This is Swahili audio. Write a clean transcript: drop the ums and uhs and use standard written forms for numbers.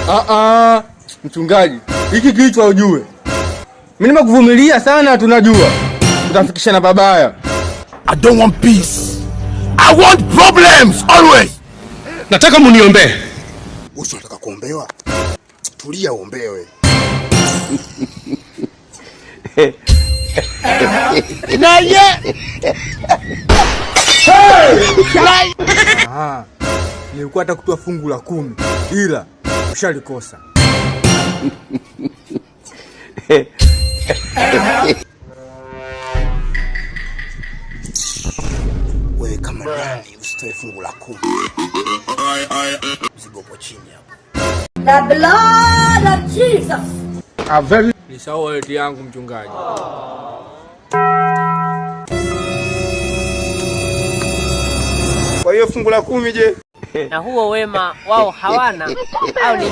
Ah ah, mchungaji, hiki kichwa ujue. Mimi nimekuvumilia sana, tunajua tutafikishana babaya. I don't want peace. I want problems always. Nataka muniombee. Wewe unataka kuombewa? Tulia uombewe. Na ye. Ah, nilikuwa hata kutoa fungu la 10 ila ushalikosa. Wewe kama nani usitoe fungu la 10? Mzigo upo chini hapo. The blood of Jesus. Nisahau wallet yangu mchungaji. Kwa hiyo fungu la 10 je? Na huo wema wao hawana au ni